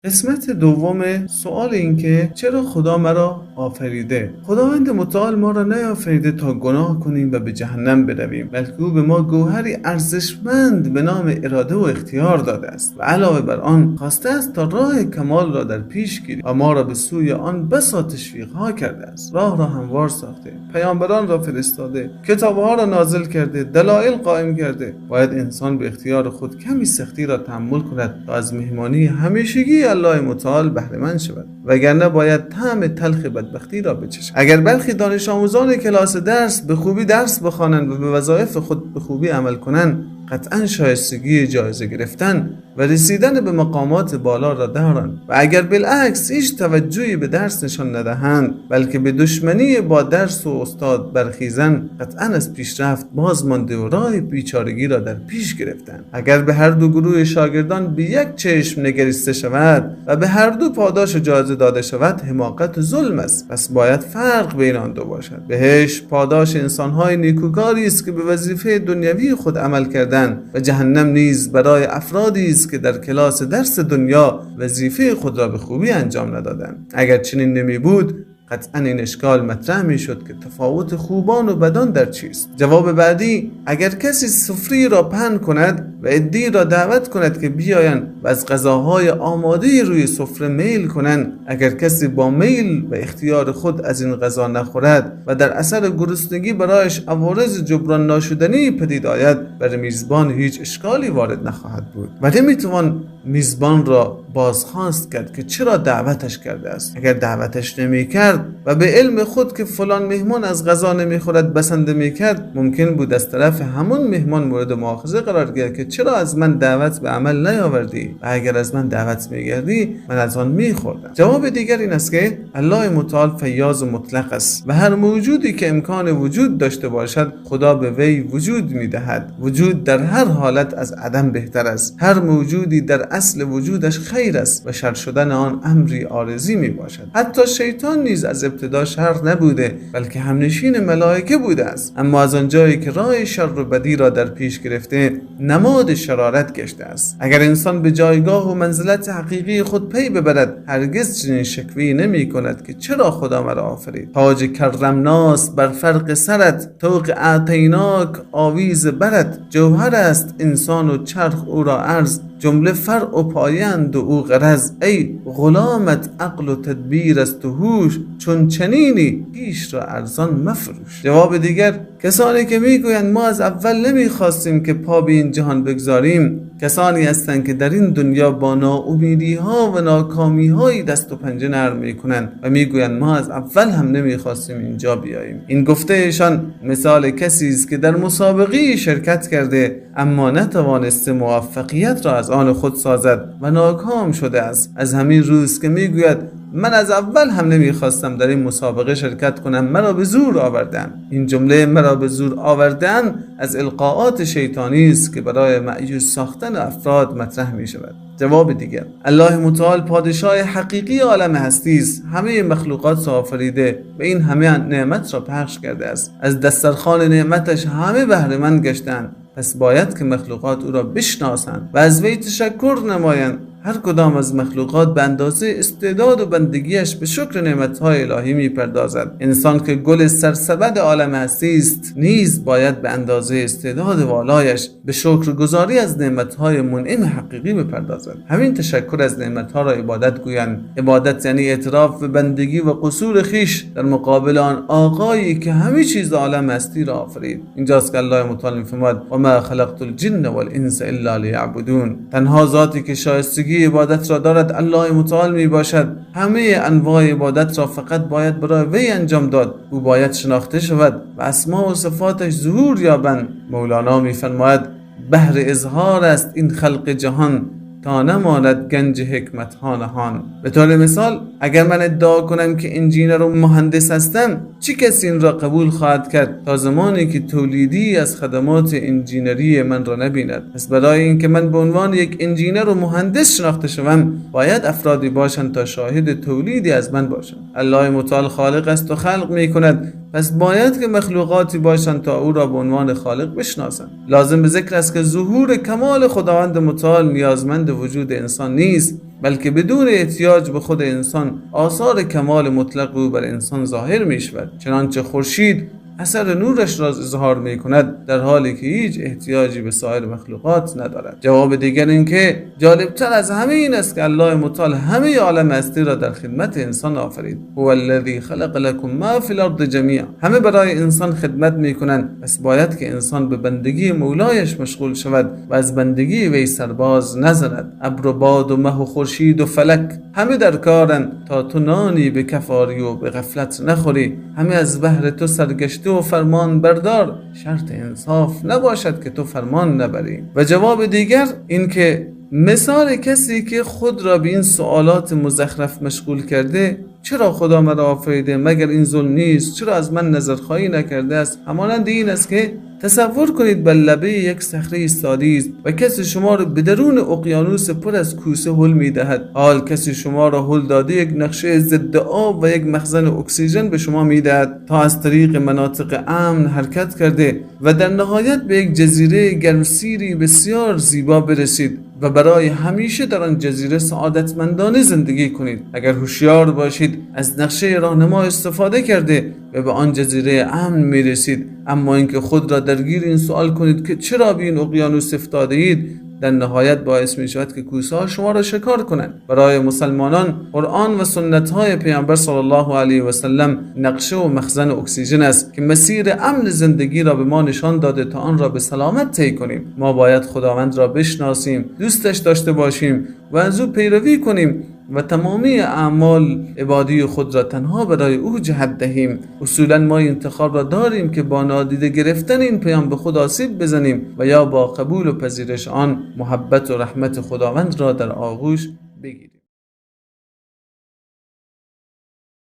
قسمت دوم سوال این که چرا خدا مرا آفریده؟ خداوند متعال ما را نیافریده تا گناه کنیم و به جهنم برویم، بلکه او به ما گوهری ارزشمند به نام اراده و اختیار داده است و علاوه بر آن خواسته است تا راه کمال را در پیش گیریم و ما را به سوی آن بسا تشویق‌ها کرده است. راه را هموار ساخته، پیامبران را فرستاده، کتاب‌ها را نازل کرده، دلایل قائم کرده. باید انسان به اختیار خود کمی سختی را تحمل کند تا از مهمانی همیشگی الله متعال بهره مند شود، وگرنه باید طعم تلخ بدبختی را بچشد. اگر برخی دانش آموزان کلاس درس به خوبی درس بخوانند و به وظایف خود به خوبی عمل کنند، قطعا شایستگی جایزه گرفتن و رسیدن به مقامات بالا را دارند، و اگر بالعکس هیچ توجهی به درس نشان ندهند بلکه به دشمنی با درس و استاد برخیزند، قطعا از پیشرفت باز مانده و راه بیچارگی را در پیش گرفتند. اگر به هر دو گروه شاگردان به یک چشم نگریسته شود و به هر دو پاداش جایزه داده شود، حماقت و ظلم است. پس باید فرق بین آن دو باشد. بهشت پاداش انسانهای نیکوکاری است که به وظیفه دنیوی خود عمل کردند و جهنم نیز برای افرادی است که در کلاس درس دنیا وظیفه خود را به خوبی انجام ندادند. اگر چنین نمی بود، قطعا این اشکال مطرح می شد که تفاوت خوبان و بدان در چیست؟ جواب بعدی: اگر کسی سفری را پهن کند و عده‌ای را دعوت کند که بیایند و از غذاهای آماده روی سفره میل کنند، اگر کسی با میل و اختیار خود از این غذا نخورد و در اثر گرسنگی برایش عوارض جبران ناشدنی پدید آید، بر میزبان هیچ اشکالی وارد نخواهد بود و نمیتوان میزبان را بازخواست کرد که چرا دعوتش کرده است. اگر دعوتش نمی کرد و به علم خود که فلان مهمان از غذا نمی خورد بسنده می کرد، ممکن بود از طرف همون مهمان مورد مؤاخذه قرار گیرد که چرا از من دعوت به عمل نیاوردی و اگر از من دعوت می کردی من از آن می خوردم. جواب دیگر این است که الله متعال فیاض مطلق است و هر موجودی که امکان وجود داشته باشد خدا به وی وجود می دهد. وجود در هر حالت از عدم بهتر است. هر موجودی در اصل وجودش خیر است و شر شدن آن امری عارضی می باشد. حتی شیطان نیز از ابتدا شر نبوده، بلکه همنشین ملائکه بوده است، اما از آنجایی که راه شر و بدی را در پیش گرفته نماد شرارت گشته است. اگر انسان به جایگاه و منزلت حقیقی خود پی ببرد، هرگز چنین شکوه‌ای نمی کند که چرا خدا مرا آفرید. تاج کرمناس بر فرق سرت، طوق اعطیناک آویز برت. جوهر است انسان و چرخ او را عرض، جمله فرع و پایند و او غرض. ای غلامت عقل و تدبیر است و هوش، چون چنینی پیش را ارزان مفروش. جواب دیگر: کسانی که میگویند ما از اول نمیخواستیم که پا به این جهان بگذاریم، کسانی هستند که در این دنیا با ناامیدی ها و ناکامی هایی دست و پنجه نرم میکنند و میگویند ما از اول هم نمیخواستیم اینجا بیاییم. این گفته ایشان مثال کسی است که در مسابقه شرکت کرده اما نتوانسته موفقیت را از آن خود سازد و ناکام شده است. از همین روز که میگوید من از اول هم نمیخواستم در این مسابقه شرکت کنم، مرا به زور آوردن. این جمله مرا به زور آوردن از القاءات شیطانی است که برای مأیوس ساختن افراد مطرح می شود. جواب دیگر: الله متعال پادشاه حقیقی عالم هستی است. همه مخلوقات را آفریده و این همه نعمت را پخش کرده است. از دسترخوان نعمتش همه بهره مند گشتند. پس باید که مخلوقات او را بشناسند و از وی تشکر نمایند. هر کدام از مخلوقات به اندازه استعداد و بندگیش به شکر نعمت‌های الهی می‌پردازد. انسان که گل سرسبد عالم هستی است نیز باید به اندازه استعداد والایش به شکرگزاری از نعمت‌های منعم حقیقی بپردازد. همین تشکر از نعمت‌ها را عبادت گویند. عبادت یعنی اعتراف به بندگی و قصور خویش در مقابل آن آقایی که همه چیز عالم هستی را آفرید. اینجاست که الله متعال می‌فرماید: و ما خلقت الجن والانس الا لیعبدون. تنها ذاتی که شایستگی عبادت را دارد الله متعال می باشد. همه انواع عبادت را فقط باید برای وی انجام داد. او باید شناخته شود و اسما و صفاتش ظهور یابند. مولانا می فرماید: بهر اظهار است این خلق جهان، تا نماند گنج حکمت ها نهان. به طور مثال اگر من ادعا کنم که انجینر و مهندس هستم، چه کسی این را قبول خواهد کرد تا زمانی که تولیدی از خدمات انجینری من را نبیند؟ پس برای اینکه من به عنوان یک انجینر و مهندس شناخته شوم، باید افرادی باشند تا شاهد تولیدی از من باشند. الله متعال خالق است و خلق می کند، پس باید که مخلوقاتی باشند تا او را به عنوان خالق بشناسند. لازم به ذکر است که ظهور کمال خداوند متعال نیازمند وجود انسان نیست، بلکه بدون احتیاج به خود انسان آثار کمال مطلق او بر انسان ظاهر می شود. چنانچه خورشید اثر نورش را اظهار می کند در حالی که هیچ احتیاجی به سایر مخلوقات ندارد. جواب دیگر این که جالبتر از همه این است که الله متعال همه عالم هستی را در خدمت انسان آفرید. هو الذی خلق لكم ما فی الارض جمیعا. همه برای انسان خدمت می کنند، پس باید که انسان به بندگی مولایش مشغول شود و از بندگی وی سرباز نزند. ابر و باد و مه و خورشید و فلک همه در کارند تا تو نانی به کف آری و به غفلت نخوری. همه از بهر تو سرگشته و فرمان بردار، شرط انصاف نباشد که تو فرمان نبری. و جواب دیگر این که مثال کسی که خود را به این سوالات مزخرف مشغول کرده، چرا خدا مرا آفریده، مگر این ظلم نیست، چرا از من نظرخواهی نکرده است، همانند این است که تصور کنید بر لبه یک صخره ایستاده است و کسی شما را به درون اقیانوس پر از کوسه هل می‌دهد. حال کسی شما را هل داده یک نقشه ضد آب و یک مخزن اکسیژن به شما می‌دهد تا از طریق مناطق امن حرکت کرده و در نهایت به یک جزیره گرمسیری بسیار زیبا برسید و برای همیشه در آن جزیره سعادتمندانه زندگی کنید. اگر هوشیار باشید از نقشه راهنما استفاده کرده و به آن جزیره امن میرسید. اما اینکه خود را درگیر این سوال کنید که چرا به این اقیانوس افتاده اید، در نهایت باعث می شود که کوسه ها شما را شکار کنند. برای مسلمانان قرآن و سنت های پیامبر صلی الله علیه و سلم نقشه و مخزن اکسیژن است که مسیر امن زندگی را به ما نشان داده تا آن را به سلامت طی کنیم. ما باید خداوند را بشناسیم، دوستش داشته باشیم و از او پیروی کنیم و تمامی اعمال عبادی خود را تنها برای او جهت دهیم. اصولا ما انتخاب را داریم که با نادیده گرفتن این پیام به خود آسیب بزنیم و یا با قبول و پذیرش آن محبت و رحمت خداوند را در آغوش بگیریم.